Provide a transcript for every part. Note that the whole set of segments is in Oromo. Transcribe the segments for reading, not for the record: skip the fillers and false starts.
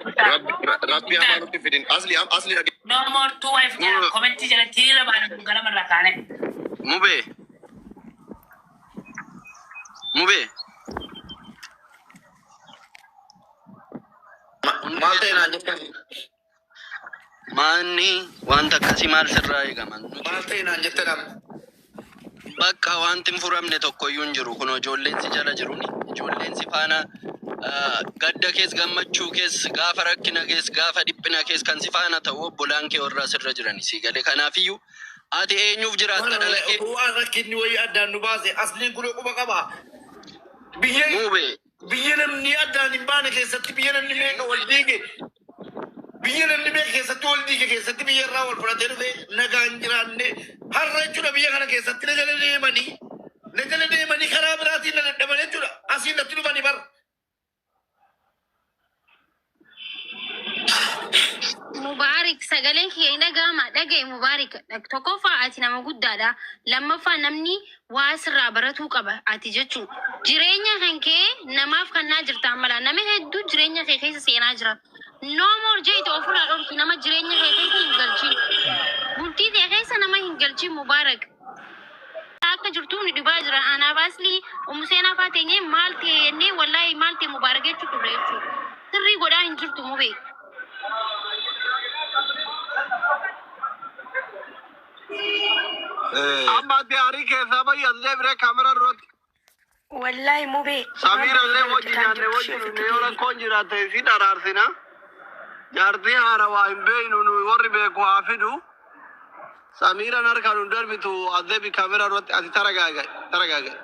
Rabbi rabbi hamaa nutti fidin. Asli asli dhage. No more two wife jaa komentii jalatti hiriira baana kun ganama irraa kaane. Mubee. Mubee. Hundi Maal ta'e keessan naan jettan? maanni wanta akkasii maal sirraa eegama? Nuti Maal ta'e naan jettan amma? bakka wanti hin furamne tokko iyyuu hin jiru. Kun ijoolleen si jala jiruni. Ijoolleen si faana gadda kees gammachuu kees gaafa rakkina kees gaafa dhiphina kees kan si faana ta'u obbolaan kee warra asirra jirani si gale. Kanaafiyyuu ati eenyuuf jiraatta Maal dhala kee? otoo waan rakkinni wayii addaan nu baase asliin kun quba qaba. Biyya Mubee. biyya namni addaan hin baane keessatti biyya namni meeqa wal diige biyya namni meeqa keessatti wal diige keessatti biyya irraa wal fudhatee dhufe nagaan jiraanne har'a jechuudha biyya kana keessatti na jala deemanii na jala deemanii karaa biraatiin na dadhaban jechuudha asiin natti dhufanii bara. Mubaarik sagaleen kiyya hin dhaga'ama dhaga'i Mubaarik tokkoffaa ati nama guddaadha lammaffaa namni waa sirraa baratuu qaba ati jechuun jireenya kan kee namaaf kannaa jirta ammala nama hedduu jireenya kee keessa seenaa jira no more jeeti ofirraa dhorki nama jireenya kee keessa hin galchin bultii kee keessa nama hin galchin Mubaarak akka jirtu nu dhibaa jira anaaf asli umu seenaa faa teenyee maal ta'e jennee wallaahi maal ta'e Mubaarak jechuu turre jechuudha sirrii godhaa hin jirtu mubee. Amma ati aarii keessaa bahi as deebiree kaameraa duratti. Wallahi mubee waan Samiira illee bareedaa wajji hojjetaa nyaanne jirtu wajji ishee dhufne ofitti yoo deebi'i. rakkoon jiraate isin araarsina. Jaartii haara waa hin beeknu nuyi warri beeku haa fidu. Samiiraan harkaan hin darbitu as deebi kaameraa duratti ati taragaagai taragaagai.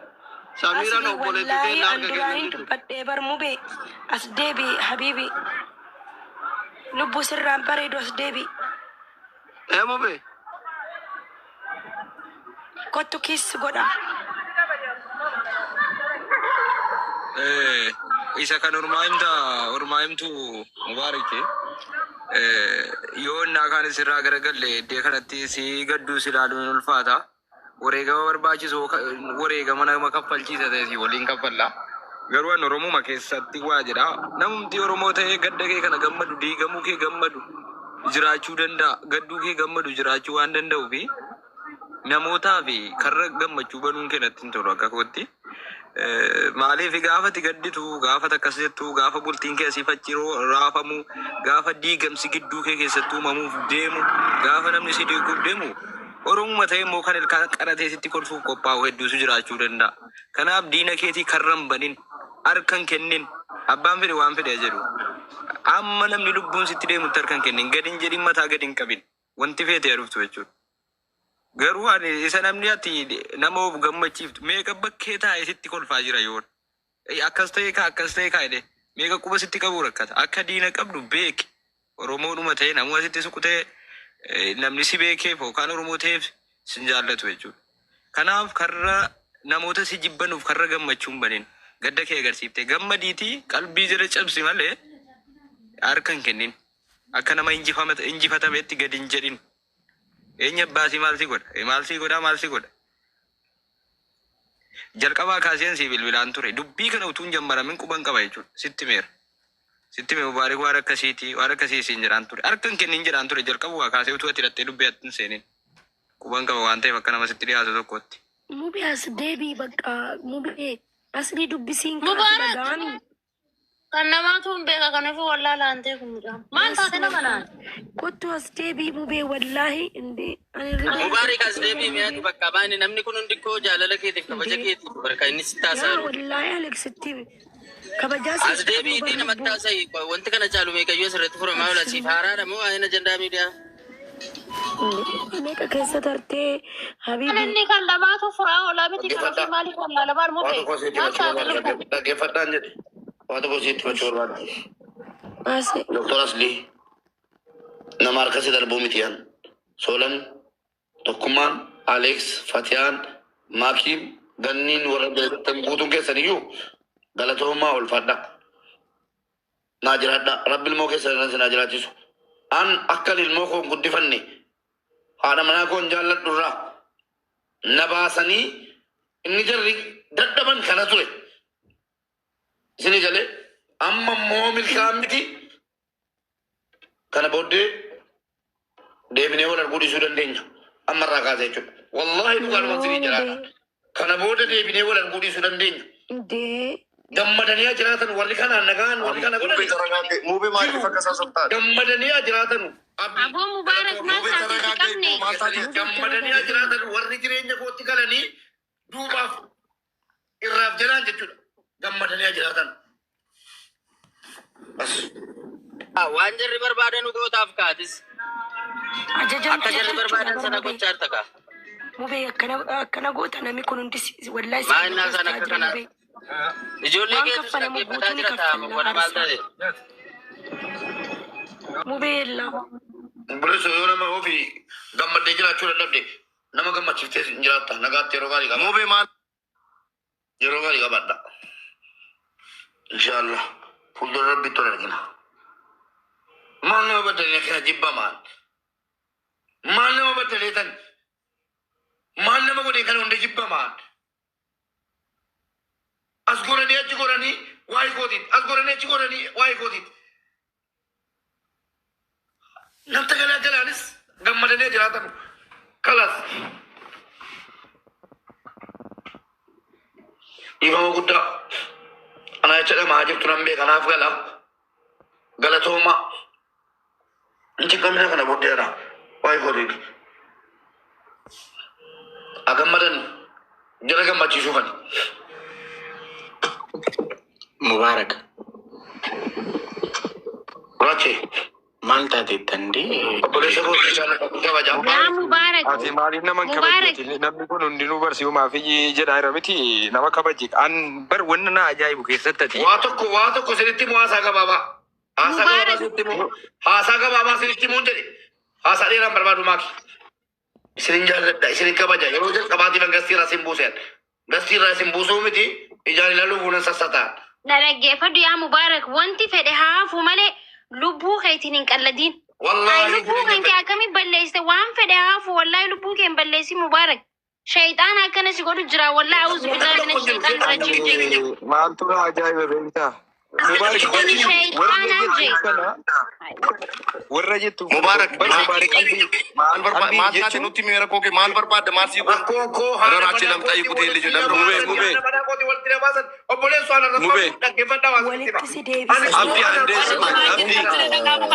Samiiraan Asli obboleettii wallahi teenna an harka duraa kennan hin jirtu. dubbadhee bar mubee as deebi'i habiibi lubbu sirraan bareedu as deebi'i Ee mubee. kottu kiss godha. Isa kan ormaa himta ormaa himtu Mubaarike yoo innaa kaan sirraa garagalle iddee kanatti si gadduu si ilaaluun hin ulfaata. Wareegama barbaachisu wareegama nama kaffalchiisa ta'e si waliin kaffalla. Garuu an Oromuma keessatti waa jedha. Namumti Oromoo ta'ee gadda kee kana gammadu diigamuu kee gammadu jiraachuu danda'a. Gadduu kee gammadu jiraachuu waan danda'uu fi namootaa fi karra gammachuu banuun kee natti hin tolu akka kootti. Maaliif gaafa ati gadditu, gaafa akkas jettu, gaafa bultiin kee asiif achi raafamu, gaafa diigamsi gidduu kee keessatti uumamuuf deemu, gaafa namni si diiguuf deemu, Oromuma ta'e immoo kan ilkaan qaratee sitti kolfuuf qophaa'u hedduutu jiraachuu danda'a. Kanaaf diina keetii karra hin banin, harka hin kennin, abbaan fedhe waan fedhe haa jedhu. Amma namni lubbuun sitti deemutti harka hin kennin, gad hin jedhin, mataa gad hin qabin. Wanti feete haa dhuftu jechuudha. Garuu ani isa namni ati nama of gammachiiftu meeqa bakkee taa'ee sitti kolfaa jira yoon. Akkas ta'e kaa akkas ta'e kaa jedhee meeqa quba sitti qabuu rakkata. Akka diina qabdu beeki. Oromoodhuma ta'e namuma sitti suqu ta'e namni si beekeef yookaan Oromoo ta'eef sin jaallatu jechuudha. Kanaaf karra namoota si jibbanuuf karra gammachuu hin banin. Gadda kee agarsiiftee gammadiitii qalbii jala cabsi malee harka hin kennin. Akka nama injifatametti gad hin jedhin. Eenyu abbaa sii maal si godha? Maal sii godhaa maal si godha? Jalqabaa kaaseen sii bilbilaan ture. Dubbii kana utuu hin jammaramin quban qaba jechuudha. Sitti himeera. Sitti hime Mubaarik waan akkasiiti waan akkasii siin jedhaan ture. Harka hin kennin jedhaan ture jalqabumaa kaasee utuu ati hidhattee dubbii atti hin seenin. Quban qaba waan ta'eef akka nama sitti dhiyaatu tokkootti. Mube as deebii bakka mube asli dubbisiin kaati Mubaarak dhaga'ami. kan namaatu hin beeka kanaafuu wallaalaan ta'e kun mucaan. Maal taate nama naan? Kottu as deebii mubee wallaahi inde ani ribee Mubaarik as deebii mi'aatu bakka baani namni kun hundi koo jaalala keetiif kabaja inde keetiif barka inni sitti yaa haasa'u. wallaahi Alex itti kabajaa As siif qabu deebiitii bar namatti lubbuu haasa'i wanti kana caalu meeqayyuu asirratti furamaa oola siif haaraadha moo waa'een ajandaa miidiyaa? Inde meeqa keessa tartee Kan habibi inni kan namaatu furaa oolaa miti kan ofii Dhaggeeffadhaa. maaliif wallaala maal Waa mubee? tokko sitti Maal himachuu taate barbaada. lubbuu? Dhaggeeffadhaan jedhe. Waa tokko sitti himachuu barbaada. Ase Doktor Aslii nama harka si darbuu miti yan. Soolan, Tokkummaan, Alex, Fatiyaan, Maakiin, Ganniin warra beektan guutuun keessan iyyuu galatoomaa ulfaadha. Naa jiraadha. Rabbi ilmoo keessan irra isin haa jiraachisu. An akka ilmoo koo hin guddifanne haadha manaa koo hin jaalladhu irraa na baasanii inni jarri dadhaban kana ture. Isinii galee amma immoo milkaa'an miti. Kana booddee deebinee wal arguu dhiisuu dandeenya. Ammarraa kaasee jechuudha. Wallaahi dhugaadhumaan sinii jiraadha. Kana booda deebinee wal arguu dhiisuu dandeenya. Indee. Gammadanii haa jiraatan warri kanaan nagaan warri kana Mube godhani. taragaagee mube maaliif akka isaa softaate? Gammadanii haa jiraatan. Aboo Mubaarak maal Mube taate si taragaagee qabne? maal taate? Gammadanii haa jiraatan warri jireenya kootti galanii duubaaf irraaf jalaan jechuudha. Gammadanii haa jiraatan. Bas. Waan jarri barbaadan gootaaf kaatis. Ajajamte Akka jarri jechuudha barbaadan sana bara mubee. gochaa jirta kaa. Mubee akkana goota namni kun hundi wallahi si Maal innaa sana jira akka kana. mubee. Ijoollee Waan keetu si kaffalamu dhaggeeffataa guutuu ni jira taa'ama. kaffalla Wala maal aarsaa. taate? Mubee yellaa. Obboleessa yoo nama ofii gammaddee jiraachuu dadhabde nama gammachiiftee hin jiraatta. Nagaatti yeroo gaarii qaba. Mube maal? Yeroo gaarii qabadha. Inshaallah. Fuuldura rabbitti ol argina. Maal nama baddalee kana jibba maal? Maal nama baddalee tan? Maal nama godhee kana hunda jibba maal? As goranii achi goranii waa'ee kootiit. As goranii achi goranii waa'ee kootiit. Namta galaa galaanis gammadanii jiraatan. Kalas. Dhiifama guddaa. Ana jecha dhamaa jirtu nan beeka naaf gala. Galatooma. Inchi qabna kana booddeedha. Waa'ee kootiit. Agammadan jara gammachiisuufani. Mubaarak Rache. maal taateettandee Obboleessa koo jaalladha kabaja. Yaa Mubaarak. Ati maaliif nama hin Mubaarak. kabajne? Namni kun hundinuu barsiisumaaf jedhaa jira miti nama kabaji. An bar wanna na ajaa'ibu keessatti ati. Waa tokko sinitti himu haasaa gabaabaa. Haasaa gabaabaa Mubaarak. sinitti himu. Haasaa gabaabaa sinitti himuun jedhe. Haasaa dheeraan barbaadu maaki. Isinin jaalladha isinin kabaja yeroo jalqabaatiif an gastiirraa isin buuseen. Gastiirraa isin buusuu miti ijaan ilaaluu fuunan sassataan. Na dhaggeeffadhu yaa Mubaarak wanti fedhe haafu malee lubbuu keetiin hin qalladin. Ay Wallaahi lubbuu jireenya kan kee akkamiin balleessite waan fedhe haafu wallaahi lubbuu kee hin balleessin Mubaarak. Shayxaan akkana si godhu jira wallaahi auzu billaahi mina shayxaan rajiim jee. Maaltu na ajaa'iba beektaa? Mubaarak Kun warra shayxaanaan jettuuf jee. kana warra jettuuf kana Mubaarak bar Mubaarak qalbii maal barbaadda? qalbii Maal taate jechuun nutti himi rakkoo kee maal barbaadda? Maal sii godhu? Rakkoon koo haadha Raraachi manaa lamxaa kootii kutee walitti illee na jedhamu. Mube, baasan mube, haadha manaa kootii walitti na baasan obboleessu ana mube. raffatu dhaggeeffadhaa waan sinitti Walitti hima. si Ani deebisa. Abdi suura andee kana sima,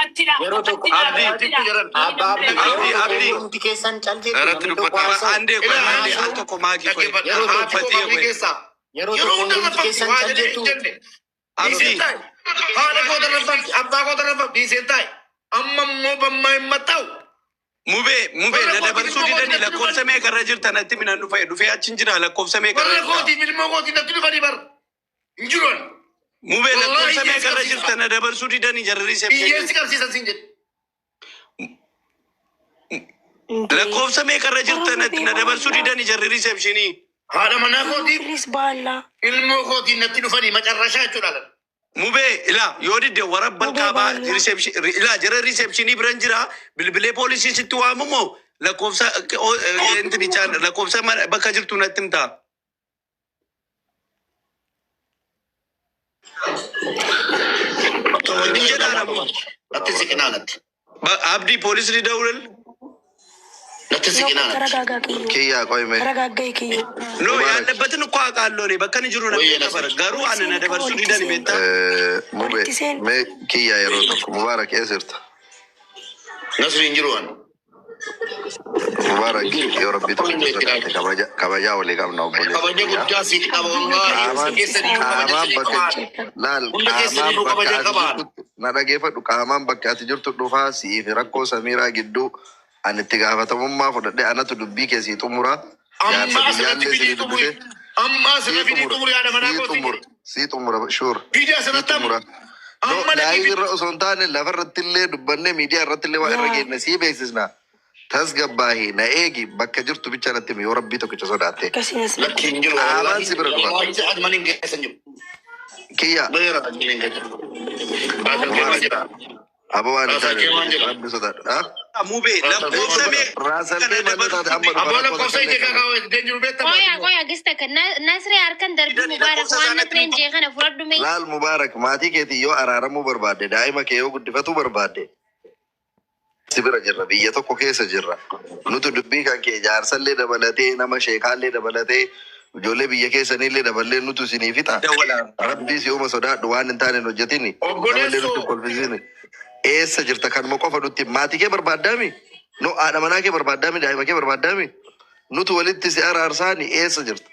Abdi, Yeroo tokko Abdi, jibbu jedhan. Abba Abdi Abdi, yeroo tokko Abdi. hundi keessan cal jettu Irratti namni tokko dubbata. haasa'u. Andee koy, Ilaa andee haati al tokko maaki koy. dhaggeeffadha. Yeroo Haati tokko koo Fatiye qabrii koy. keessaa yeroo yeroo tokko hunda hundumti raffamti keessan waa cal jedhee hin jettu. jenne. Abdi, Dhiiseen taa'e. Haadha koo tarraffamti abbaa koo tarraffamti dhiiseen taa'e. Amma immoo bammaa hin maxxa'u. mube, mube, Warra na kootiif dabarsuu ilmoo kootii didanii natti lakkoofsa dhufan. meeqarra jirta natti minan dhufee dhufee achi hin jira lakkoofsa meeqarra Warra jirta. kootiif ilmoo kootii natti dhufanii bar. Hin jiru ani. Mube Wallaahi lakkoofsa hiyyeessi meeqarra qabsiisa. jirta na dabarsuu didanii jarri Hiyyeessi reception. qabsiisan siin jedhe. Indee. Lakkoofsa meeqarra Bara jirta mubee na dabarsuu waallaa. didanii jarri receptionii. Haadha manaa kootiif Please baallaa. ilmoo kootiin natti dhufanii macarrashaa jechuudha. Mube ilaa yoo didde warabbal Mubee kaabaa baallaa. reception ilaa jara receptionii biran jira bilbilee poolisii sitti waamamoo lakkoofsa intinichaan lakkoofsa bakka jirtu natti himtaa. Hin jedhaa namu. Natti siqinaa natti. Abdii poolisii dawlal. Natti Yoo siqinaa natti. taragaagaa kiyyoo. Kiyyaa qoyme. Taragaaggae kiyyoo. No Mubaarak. yaadabbatin እኮ አውቃለሁ እኔ በከን ጅሩ Wayye ነበር nasi. ገሩ Walitti አነ seeni qaba ደበርሱ walitti ዲደን seeni. ቤታ Mube. Walitti seeni. Mee kiyyaa yeroo tokko Mubaarak eessa jirta? Nasri hin jiru ani. Mubaarak yoo rabbii tokkicha sodaate kabaja kabajaa walii qabna obboleessa Kabaja kiyyaa. guddaa siif qaba wallaahi. Hunda Qaamaan keessaniyyuu kabaja qaamaan siif bakka qabaan. laal Hunda qaamaan keessaniyyuu bakka kabaja ati qabaan. jirtutti na dhageeffadhu qaamaan bakka ati jirtu dhufaa siif rakkoo Samiiraa gidduu ani itti gaafatamummaa fudhadhee anatu dubbii kee sii xumura Amma jaarsa asirratti biyyaallee fidii sii xumuri. dubbise Amma sii asirra fidii xumura xumuri haadha manaa sii kootii xumura jedhe. sii xumura shuur Fidii sii asirratti amma. xumura. No, Amma dhaqii live fidi. irra osoo hin taane lafa irratti illee dubbannee miidiyaa irratti illee waa irra Yaa. geenne sii beeksisna. Tasgabbaahi na eegi bakka jirtu bicha natti himi yoo rabbii tokkicha sodaatte. Akkasiin as Lakki hin jiru Qaamaan wallaahi. si bira dhufa. Wallaahi ati mana hin geessan jiru. Kiyya Beera ati mana hin geessan. Raasal kee maal Mubaarak jedha? aboo waan hin Raasal taane kee maal jedha? rabbi sodaadhu. Ah? ሙቤ Raasal kee lakkoofsa maal jedha? meeqa Raasal na kee maal dabarsuu taate amma dhufa Aboo rakkoo lakkoofsa takka ije illee qabu. kakaa deejiru beektaa Qoya maati. qoya gista kan Nasri harkan darbii didanii Mubaarak lakkoofsa waan isaa natti Nasreen himta. jee kana fudhadhu mee. Laal Mubaarak maatii keetii yoo araaramuu barbaadde daa'ima kee yoo guddifatuu barbaadde Si bira jirra, biyya tokko keessa jirra. Nuti dubbii kan kee jaarsallee dabalatee, nama sheekaallee dabalatee, ijoollee biyya keessaniillee daballee nutu isinii fixa. Rabbii si uuma, sodaadhu, waan hin taane hin hojjetini. Namallee Obboleessoo. Nutti kolfisini. Eessa jirta kanuma qofa nutti maatii kee barbaaddaami? No, haadha manaa kee barbaaddaami? Daa'ima kee barbaaddaami? Nutu walitti si araarsaani, eessa jirta?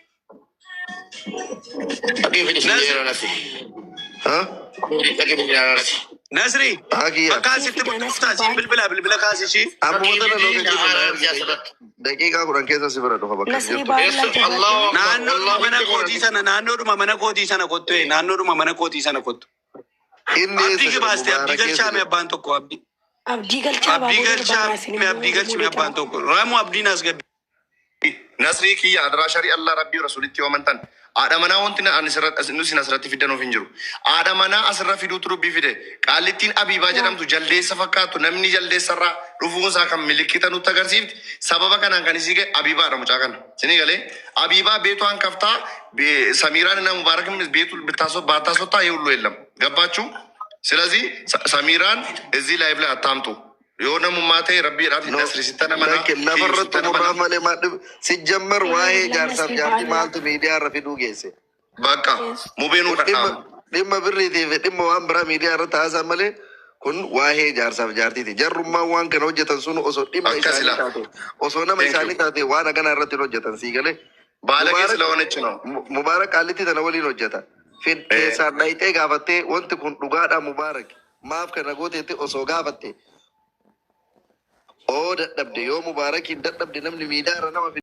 Dhaqee fidi si jedheera nasi. Ha? Dhaqee fidi nasi. Nasri, Haa kiyya. bakka asitti dhuftaa siin bilbila bilbila kaasi ishii. Ammuma Dhaqee tana fidi na lookeeshiin araarsi asirratti. Daqiiqaa 10 keessa si bira dhufa bakka Nasrii jirtu. baay'ee Eessa jabaadhu. Allahu Akbar. Naannoodhuma Allahu mana Akbar. kootii sana, naannoodhuma mana kootii sana kottu, naannoodhuma mana kootii sana kottu. Inni Abdii eessa jira? gibaaste abdii Mubaarak eessa galchaame jira? abbaan tokko abdii. Abdii galchaa Abdii baabura barbaanaa isin galchaame immoo abdii galchame fuudhee abbaan qaba. tokko. Raamu abdiin as gabbi. Nasrii kiyya, adaraa sharii Allah rabbii rasuulitti yoo amantan, haadha manaa wanti ani nusin asirratti fiddanuuf hin jiru. Haadha manaa asirra fiduutu dubbii fide. Qaallittiin Abiibaa jedhamtu jaldeessa fakkaattu, namni jaldeessarraa dhufuunsaa kan milikkita nutti agarsiifti. Sababa kanaan kan isii ga'e Abiibaadha mucaa kana. Isinii galee Abiibaa beetu kaftaa Samiiraan እና ሙባረክም ቤቱ ባታስወጣ ይህ ሁሉ የለም። ገባችሁ? ስለዚህ ሰሚራን እዚህ live ላይ አታምጡ። የሆነ ሙማቴ ረቢ No, ነስሪ ሲተነመና lakki kiyyu lafarratti ሲተነመና xumurraa malee maal sijjammar waa'ee jaarsaaf Nasrii jaartii baay'ee. maaltu miidiyaa irra fiduu geesse? በቃ ሙቤኑ Kun dhimma kadhaa dhimma birriitii fi dhimma waan biraa miidiyaa irratti haasaa malee kun waa'ee jaarsaaf jaartiiti. Jarrummaan waan kana hojjetan sun osoo dhimma akkas isaanii ila taate, osoo nama Thank you. isaanii taate, waan akkanaa irratti hin hojjetan sii galee. ባለጌ Mubaarak ስለሆነች ነው። Mubaarak qaallitti tana waliin hojjeta. Eh, Keessaan dhayxee gaafattee, wanti kun dhugaadha Mubaarak, maaf kana gooteetti osoo gaafatte, oo dadhabde, yoo Mubaarakiin dadhabde, namni miidiyaa irra nama